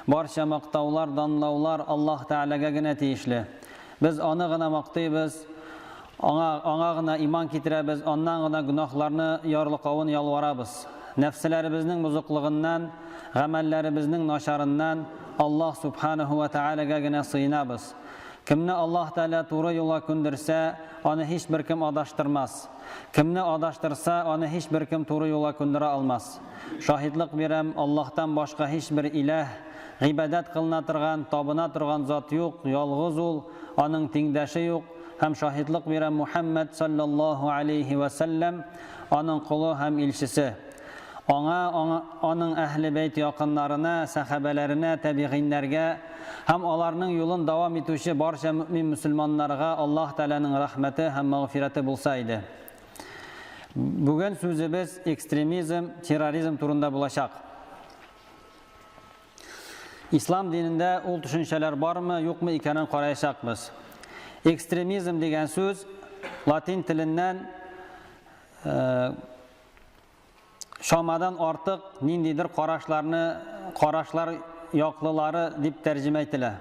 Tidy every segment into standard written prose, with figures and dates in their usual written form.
Барча мактаулар, данлаулар Аллаһ Тәгаләгә генә тиешле. Без аны гына мактыйбыз, аңа, аңа гына иман китерәбез, аннан гына гөнаһларны ярлыкавын ялварабыз. Нәфселәребезнең бозыклыгыннан, гамәлләребезнең начарыннан Аллаһ Субханаһу ва Тәгаләгә генә сыенабыз. Кемне Аллаһ Тәгалә туры юлга күндерсә, аны һичбер кем адаштырмас. Кемне адаштырса, аны һичбер кем туры юлга күндерә алмас. Шаһитлык бирәм, Аллаһтан башка һичбер иләһ, гыйбадәт кылына торган, табына торган зат юк, ялгыз Ул, Аның тиңдәше юк, һәм шаһитлык бирәм, Мухәммәд салләллаһу алейһи вә сәлләм, Аның колы һәм илчесе. Аңа, аңа, аның әһле бәйт якыннарына, сәхабәләренә, тәбигыйннәргә һәм аларның юлын дәвам итүче барча мөэмин-мөселманнарга Аллаһ Тәгаләнең рәхмәте һәм мәгъфирәте булса иде. Бүген сүзебез экстремизм, терроризм турында булачак. Ислам динендә ул төшенчәләр бармы, юкмы икәнен караячакбыз. Экстремизм дигән сүз латин теленнән э, чамадан артык ниндидер карашларны карашлар яклылары дип тәрҗемә ителә.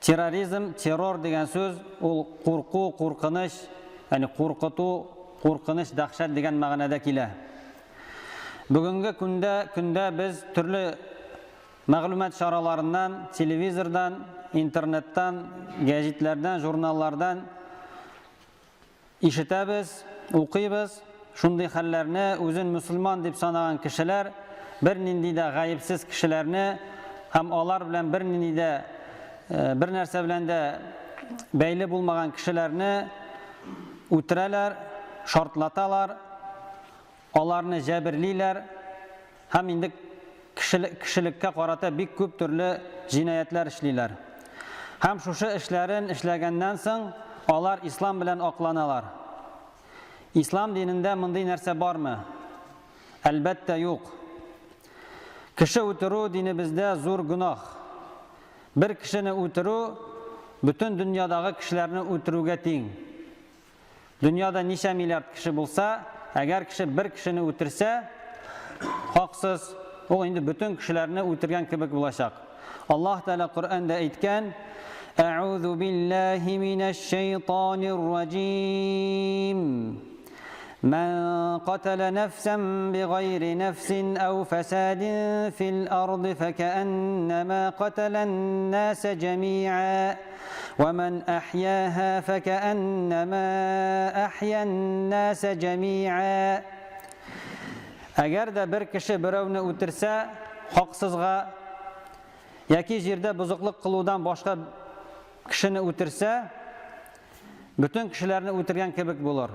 Терроризм, террор дигән сүз ул курку, куркыныч, ягъни куркыту, куркыныч, дәһшәт дигән мәгънәдә килә. Бүгенге көндә көндә без төрле мәгълүмат чараларыннан, телевизордан, интернеттан, гәҗитләрдән, журналлардан Ишетәбез, укыйбыз, шундый хәлләрне үзен мөселман дип санаган кешеләр бернинди дә гаепсез кешеләрне һәм алар белән бернинди дә бер нәрсә белән дә бәйле булмаган кешеләрне үтерәләр, шартлаталар, аларны җәберлиләр һәм инде кешелеккә карата бик күп төрле җинаятьләр эшлиләр. Һәм шушы эшләрен эшләгәннән соң алар ислам белән акланалар. Ислам динендә мондый нәрсә бармы? Әлбәттә, юк. Кеше үтерү динебездә зур гөнаһ. Бер кешене үтерү бөтен дөньядагы кешеләрне үтерүгә тиң. Дөньяда ничә миллиард кеше булса, әгәр кеше бер кешене үтерсә, хаксыз, ул инде бөтен кешеләрне үтергән кебек булачак. Аллаһ Тәгалә Коръәндә әйткән: Әгъузу биллаһи минәш шайтанир раҗим. Мән катала нәфсән бигайри нәфсин әү фәсадин фил арды фәкәәннәмә каталән нәсә җәми'а. ومن أحياها فكأنما أحيا الناس جميعا Әгәр дә бер кеше берәүне үтерсә, хаксызга яки җирдә бозыклык кылудан башка кешене үтерсә, бөтен кешеләрне үтергән кебек булыр.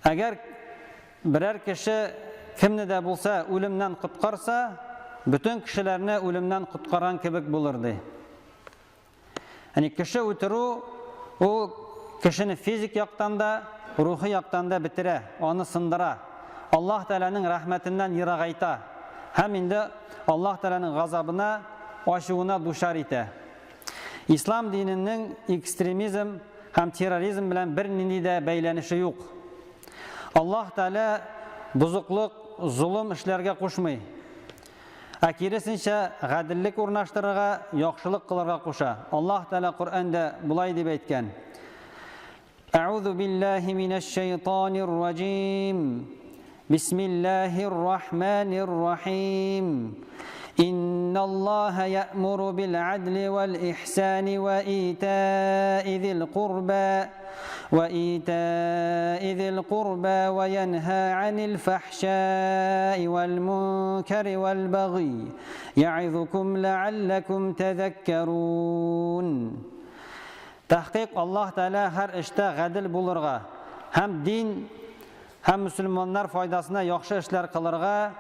Әгәр берәр кеше кемне дә булса үлемнән коткарса, бөтен кешеләрне үлемнән коткарган кебек булыр, ди. Яни кеше үтерү ул кешене физик яктан да, рухи яктан да бетерә, аны сындыра. Аллаһ Тәгаләнең рәхмәтеннән ерагайта һәм инде Аллаһ Тәгаләнең газабына, ачуына дучар итә. Ислам диненең экстремизм һәм терроризм белән бернинди дә бәйләнеше юк. Аллаһ Тәгалә бозыклык, золым эшләргә кушмый. Ә киресенчә, гаделлек урнаштырырга, яхшылык кылырга куша. Аллаһ Тәгалә Коръәндә болай дип әйткән: Әгъузу биллаһи минәш шайтанир раҗим. Бисмиллаһир рахманир рахим. Инналлаһа я'муру бил адли вал ихсани ва итаи зил курба وإيتاء ذي القربى وينهى عن الفحشاء والمنكر والبغي يعظكم لعلكم تذكرون Тәхкыйк Аллаһ Тәгалә һәр эштә гадел булырга һәм дин һәм мөселманнар файдасына яхшы эшләр кылырга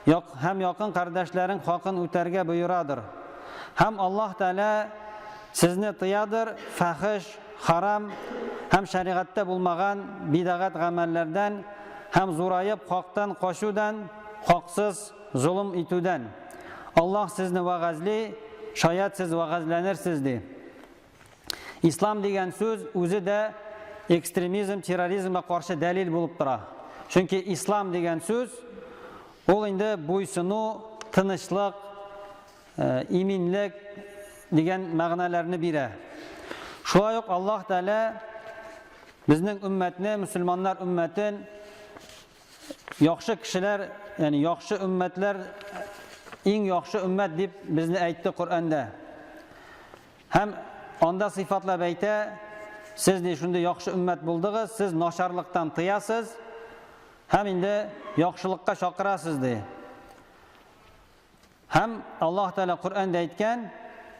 һәм якын кардәшләрең хакын үтәргә боерадыр. Һәм Аллаһ Тәгалә сезне тыядыр фәхеш, Харам һәм шәригатьтә булмаган бидагать гамәлләрдән һәм зураеп хактан качудан, хаксыз золым итүдән. Аллаһ сезне вәгазьли, шаять сез вәгазьләнерсез, ди. Ислам дигән сүз үзе дә экстремизм, терроризмга каршы дәлил булып тора. Чөнки ислам дигән сүз ул инде буйсыну, тынычлык, иминлек дигән мәгънәләрне бирә. Шулай ук Аллаһ Тәгалә безнең өммәтне, мөселманнар өммәтен яхшы кешеләр, ягъни яхшы өммәтләр, иң яхшы өммәт дип безне әйтте Коръәндә. Һәм анда сыйфатлап әйтә, сез ди шундый яхшы өммәт булдыгыз, сез начарлыктан тыясыз һәм инде яхшылыкка чакырасыз ди. Һәм Аллаһ Тәгалә Коръәндә әйткән,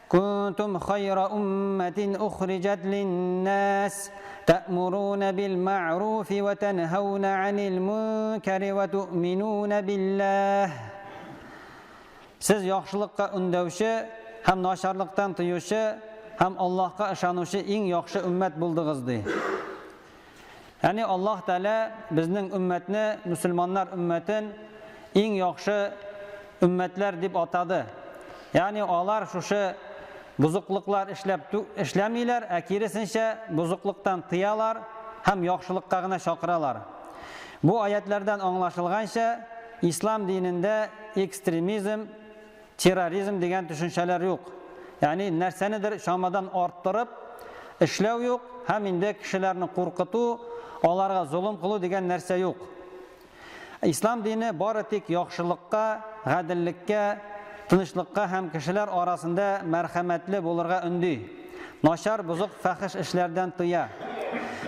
Кунтум хайра умматин ухриҗат линнас тәэмуруна бил мәгъруфи ва танһауна анил мункари ва туъминуна биллаһ. Сез яхшылыкка өндәүче һәм начарлыктан тыючы һәм Аллаһка ышанучы иң яхшы өммәт булдыгыз, ди. Ягъни Аллаһ Тәгалә безнең өммәтне, мөселманнар өммәтен иң яхшы өммәтләр дип атады. Ягъни алар шушы бозыклыклар эшләп эшләмиләр, ә киресенчә бозыклыктан тыялар һәм яхшылыкка гына чакыралар. Бу аятләрдән аңлашылганча, ислам динендә экстремизм, терроризм дигән төшенчәләр юк. Ягъни нәрсәнедер чамадан арттырып эшләү юк һәм инде кешеләрне куркыту, аларга золым кылу дигән нәрсә юк. Ислам дине бары тик яхшылыкка, гаделлеккә, тынычлыкка һәм кешеләр арасында мәрхәмәтле булырга өнди. Начар, бозык, фәхеш эшләрдән тыя.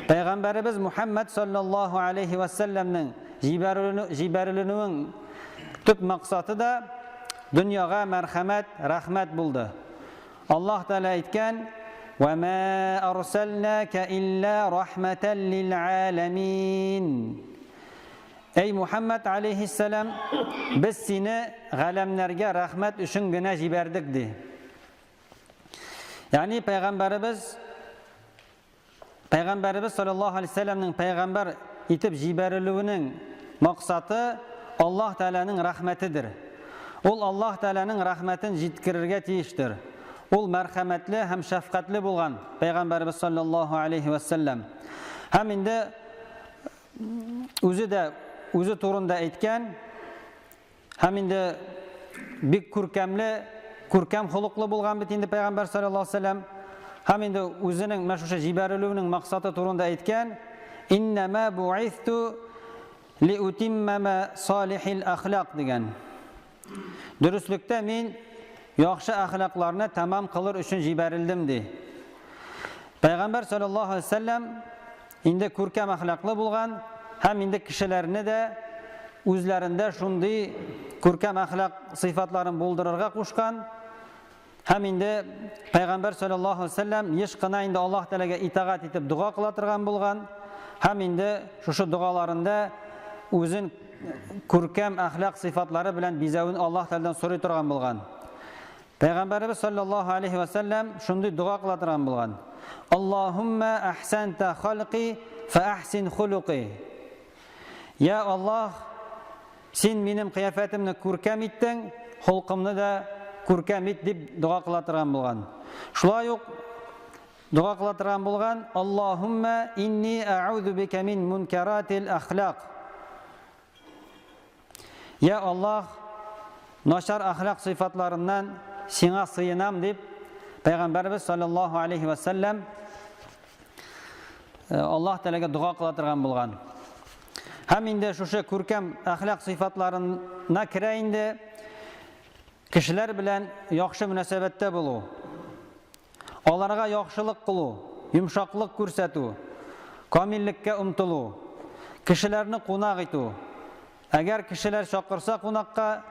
Пәйгамбәребез Мухәммәд саллаллаһу алейһи вә сәлләмнең җибәрелүенең төп максаты да дөньяга мәрхәмәт, рәхмәт булды. Аллаһ Тәгалә әйткән: "Ва ма арсалнака илля рахматан лил аламин." Әй Мухәммәд алейһиссәлам, без сине галәмнәргә рәхмәт өчен генә җибәрдек, ди. Ягъни пәйгамбәребез Пәйгамбәребез саллаллаһу алейһи вәсәлләмнең пәйгамбәр итеп җибәрелүенең максаты Аллаһ Тәгаләнең рәхмәтедер. Ул Аллаһ Тәгаләнең рәхмәтен җиткерергә тиештер. Ул мәрхәмәтле һәм шәфкатьле булган пәйгамбәребез саллаллаһу алейһи вәсәлләм. Һәм инде үзе дә үзе турында әйткән, Һәм инде бик күркәмле, күркәм холыклы булган бит инде пәйгамбәр саллаллаһу алейһи вәсәлләм. Һәм инде үзенең менә шушы җибәрелүенең максаты турында әйткән: "Иннама бу'исту лиутимма салихил ахлак" дигән. Дөреслектә мин яхшы әхлакларны тәмам кылыр өчен җибәрелдем ди. Пәйгамбәр саллаллаһу алейһи вәсәлләм инде күркәм әхлаклы булган һәм инде кешеләрне дә үзләрендә шундый күркәм әхлак сыйфатларын булдырырга кушкан. Һәм инде Пәйгамбәр саллаллаһу алейһи вәсәлләм еш кына инде Аллаһ Тәгаләгә итагать итеп дога кыла торган булган. Һәм инде шушы догаларында үзен күркәм әхлак сыйфатлары белән бизәвен Аллаһ Тәгаләдән сорый торган булган. Пәйгамбәребез саллаллаһу алейһи вә сәлләм шундый дога кыла торган булган. Аллаһумма әхсәнтә халки фә әхсин хулукый. Я Аллаһ, син минем кыяфәтемне күркәм иттең, холкымны да күркәм ит дип дога кыла торган булган. Шулай ук дога кыла торган булган, Аллаһумма инни әгъузу бика мин мункаратил әхлак. Я Аллаһ, начар әхлак сыйфатларыннан сиңа сыенам дип, Пәйгамбәрбез саллаллаһу алейхи ва сәлләм э, Аллаһ Тәгаләгә дога кыла торган булган. Һәм инде шушы күркәм әхлак сыйфатларына керә инде кешеләр белән яхшы мөнәсәбәттә булу. Аларга яхшылык кылу, йомшаклык күрсәтү, камиллеккә омтылу, кешеләрне кунак итү. Әгәр кешеләр чакырса кунакка,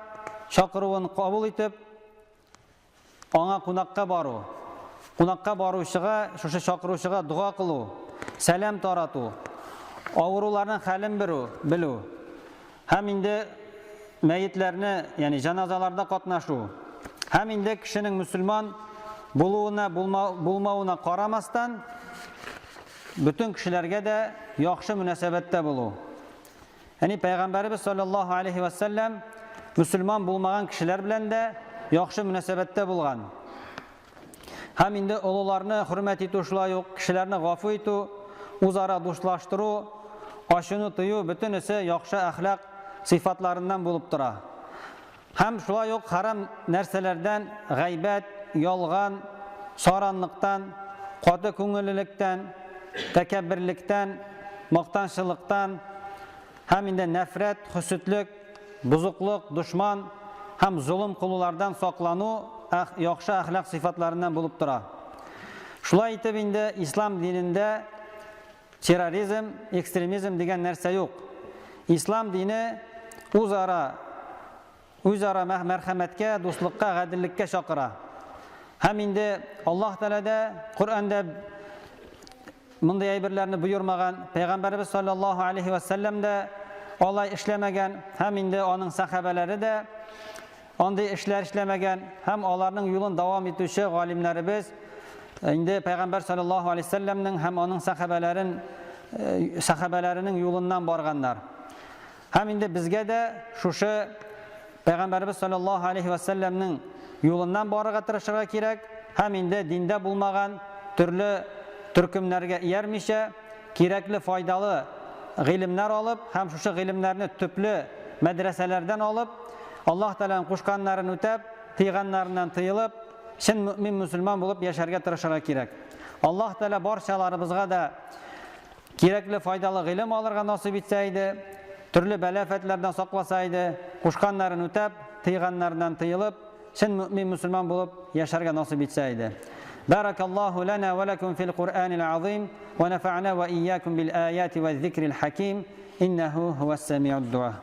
чакыруын кабул итеп, аңа кунакка бару, кунакка баручыга, шушы чакыручыга дога кылу, сәлам тарату, авыруларның хәлен берү, белү. Һәм инде мәетләрне, ягъни җаназаларда катнашу. Һәм инде кешенең мөселман булуына, булмавына карамастан, бөтен кешеләргә дә яхшы мөнәсәбәттә булу. Ягъни пәйгамбәребез саллаллаһу алейхи ва сәлләм мөселман булмаган кешеләр белән дә яхшы мөнәсәбәттә булган. Һәм инде олыларны хөрмәт итү шулай ук кешеләрне гафу итү, үзара дуслаштыру, ачуны тыю бөтенесе яхшы әхлак сыйфатларыннан булып тора. Һәм шулай ук харам нәрсәләрдән, гайбәт, ялган, саранлыктан, каты күңеллелектән, тәкәбберлектән, мактанчылыктан һәм инде нәфрәт, хөсетлек, бозыклык, дошман һәм золым кылулардан саклану яхшы әхлак сыйфатларыннан булып тора. Шулай итеп инде ислам динендә терроризм, экстремизм дигән нәрсә юк. Ислам дине үзара үзара мәрхәмәткә, дуслыкка, гаделлеккә чакыра. Һәм инде Аллаһ Тәгалә дә Коръәндә мондый әйберләрне боермаган, Пәйгамбәребез саллаллаһу алейхи ва сәлләм дә алай эшләмәгән, һәм инде аның сәхабәләре дә андый эшләр эшләмәгән, һәм аларның юлын дәвам итүче галимнәребез инде Пәйгамбәр саллаллаһу алейхи сәлләмнең һәм аның сәхабәләрен сәхабәләренең юлыннан барганнар. Һәм инде безгә дә шушы Пәйгамбәребез саллаллаһу алейхи ва сәлләмнең юлыннан барырга тырышырга кирәк һәм инде диндә булмаган төрле төркемнәргә иярмичә, кирәкле файдалы гыйлемнәр алып һәм шушы гыйлемнәрне төпле мәдрәсәләрдән алып, Аллаһ Тәгаләнең кушканнарын үтәп, тыйганнарыннан тыелып, чын мөэмин мөселман булып яшәргә тырышырга кирәк. Аллаһ Тәгалә барчаларыбызга да Кирәкле файдалы гыйлем алырга насыйп итсә иде, төрле бәла-афәтләрдән сакласа иде, кушканнарын үтәп, тыйганнарыннан тыелып, чын мөэмин мөселман булып яшәргә насыйп итсә иде. Бәрәкаллаһу ләнә вә ләкүм фил Куръанил азыйм, вә нәфә'нә вә иякүм бил аяти вә зикрил хәким, иннәһу һуәс сәмиуд дуа.